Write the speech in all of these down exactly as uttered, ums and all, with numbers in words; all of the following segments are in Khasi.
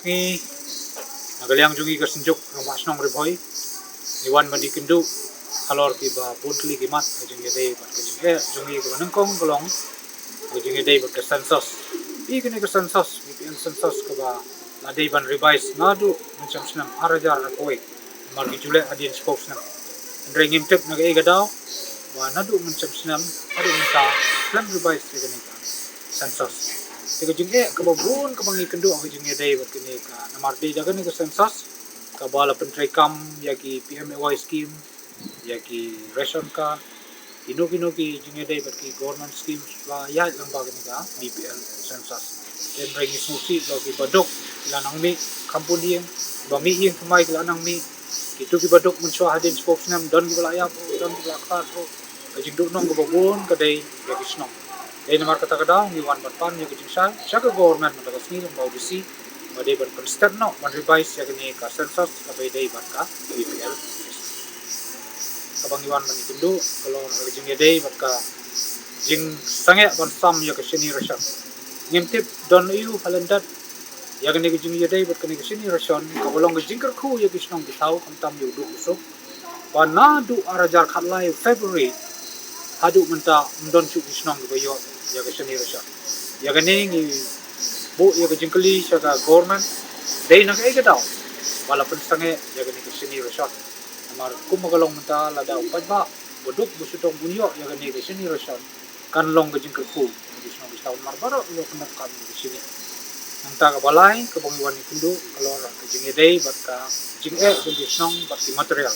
Ngi na ka liang jong ngi ka Synjuk Rangbah Shnong Ri Bhoi, ngi wan ban ïakynduh halor kiba bun tylli ki mat ka jingïadei bad ka jingeh jong ngi kaba nyngkong ka long ka jingïadei bad ka census. Ïa kane ka census, B P L census kaba la dei ban revise naduh mynshem snem ar hajar arphew wei. Namar ki ju leh hadien shiphew snem. Hynrei ngim tip na kaei ka daw ba naduh mynshem snem haduh mynta khlem revise ïa kane ka census. Te ka jingeh kaba bun kaba ngi kynduh ha ka jingïadei bad kane ka, namar dei da kane ka census kaba la pyntreikam ïa ki P M A Y scheme, ïa ki ration card, kino kino ki jingïadei bad ki government schemes ba ïaid lyngba kane ka B P L census. Te hynrei ngi sngewsih ba kiba duk ki la nang mih kham bun ïing, ba mih ïing thymmai ki la nang mih, kito kiba duk mynshuwa hadien shiphew snem, don kiba la ïap ruh, don kiba la khlad ruh. Ka jingduhnong kaba bun ka dei ïa ki shnong. Dei namar kata ka daw ngi wan ban pan ïa ka jingshai sha ka government mynta ka sngi lyngba u D C ba dei ban pynstet noh ban revise ïa kane ka census kaba ïadei bad ka B P L. Kaba ngi wan ban ïakynduh halor ka jingïadei bad ka jingsangeh ban sam ïa ka shini ration. Ngim tip don aïu ha lyndet ïa kane ka jingïadei bad kane ka shini ration kaba long ka jingkyrkhu ïa ki shnong ki thaw, khamtam ïa u duk u suk. Ba naduh ar hajar khatlai February haduh mynta ym don shuh ki shnong kiba ïoh ïa ka shini ration. Ïa kane ngi buh ïa ka jingkylli sha ka government, dei na kaei ka daw ba la pynsangeh ïa kane ka shini ration. Namar kumba ka long mynta, lada u paidbah ba duk ba shu dong un ïoh ïa kane ka shini ration, kan long ka jingkyrkhu ïa ki shnong ki thaw namar baroh ïoh kynnoh kam ïa ka shini. Nangta kaba lai kaba ngi wan ïakynduh halor ka jingïadei bad ka jingeh jong ki shnong bad ki material.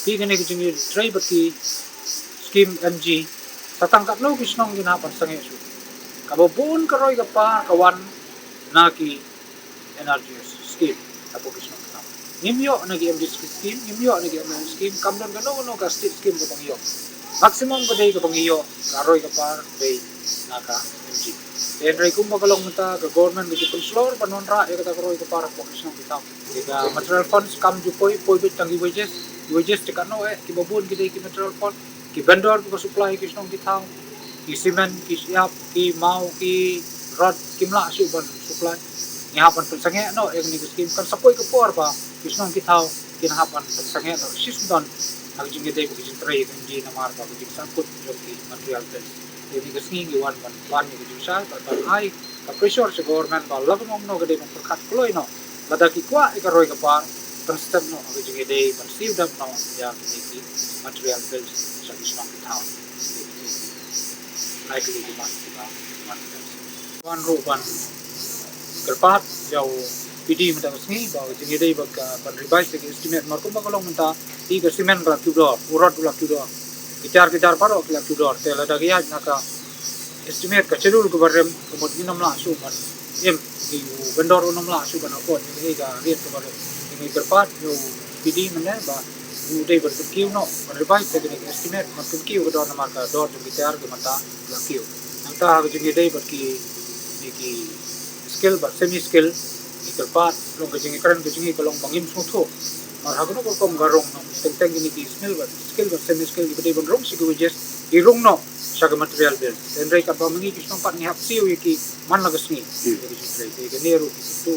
Phi, kane ka jingïadei bad ki scheme M G, sa tang katno ki shnong kin hap ban sangeh shuh? Kaba bun ka roi ka par ka wan na ki N R G S scheme hapoh ki shnong ki thaw. Ngim ïoh na ki M D scheme, ngim ïoh na ki M L A scheme, kam don kano kano ka state scheme kaba ngi ïoh. Maximum ka dei kaba ngi ïoh ka roi ka par dei na ka M G. Te hynrei kumba ka long mynta, ka government ka ju pynshlur ban wanrah ïa kata ka roi ka par hapoh ki shnong ki thaw. Ïa ka material funds kam ju poi, poi beit tang ki wages, ki wages te katno eh, kiba bun ki dei ki material fund. Ki vendor kiba supply ki shnong ki thaw, ki cement, ki shyiap, ki maw, ki rod, kim lah shuh ban supply. Ngi hap ban pynsangeh noh ïa kane ka scheme, kan sa poi ka por ba ki shnong ki thaw kin hap ban pynsangeh noh shisyndon ha ka jingïadei bad ka jingtrei ka M G namar ba ka jingsangkut jong ki material bills. Te kane ka sngi ngi wan ban pan ïa ka jingshai bad ban ai ka pressure sha government ba lada kumno kumno ka dei ban pyrkhat kloi noh, lada ki kwah ïa ka roi ka par, pynstet noh ha ka jingïadei ban siew dap noh ïa kine ki material bills sha ki shnong ki thaw. Ai kine ki mat kiba wan ruh ban kyrpad ïa u P D mynta ka sngi ba ka jingïadei ba ka ban revise ïa ka estimate, namar kumba ka long mynta, i ka cement ka la kiew dor, u rod u la kiew dor, ki tiar ki dar baroh ki la kiew dor. Te lada ka ïaid na ka estimate ka schedule kaba rim, ka mut ngin ym lah shuh ban im, i u vendor un ym lah shuh ban afford ïa ka rate kaba rim. Te ngi kyrpad ïa u P D mynne ba u dei ban pynkiew noh, ban revise ïa kane ka estimate, ban pynkiew ka dor namar ka dor jong ki tiar ka mynta la kiew. Nangta ha ka jingïadei bad ki, ki skill bad semi skill, ngi kyrpad, long ka jingïakren ka jong ngi ka long ba ngim sngewthuh. Namar ha kano ka rukom ka rung noh, teng teng kine ki skill bad, skill bad semi skill kiba dei ban rung sha ki wages, ki rung noh sha ka material bill. Hynrei katba ma ngi ki shnong pat ngi hap siew ïa ki man la ka sngi. Hmm. Ïa ka jingtrei. Te kane ruh ki kyntu,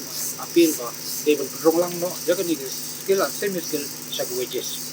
appeal ba dei ban pynrung lang noh ïa kine ki skill and semi skill sha ki wages.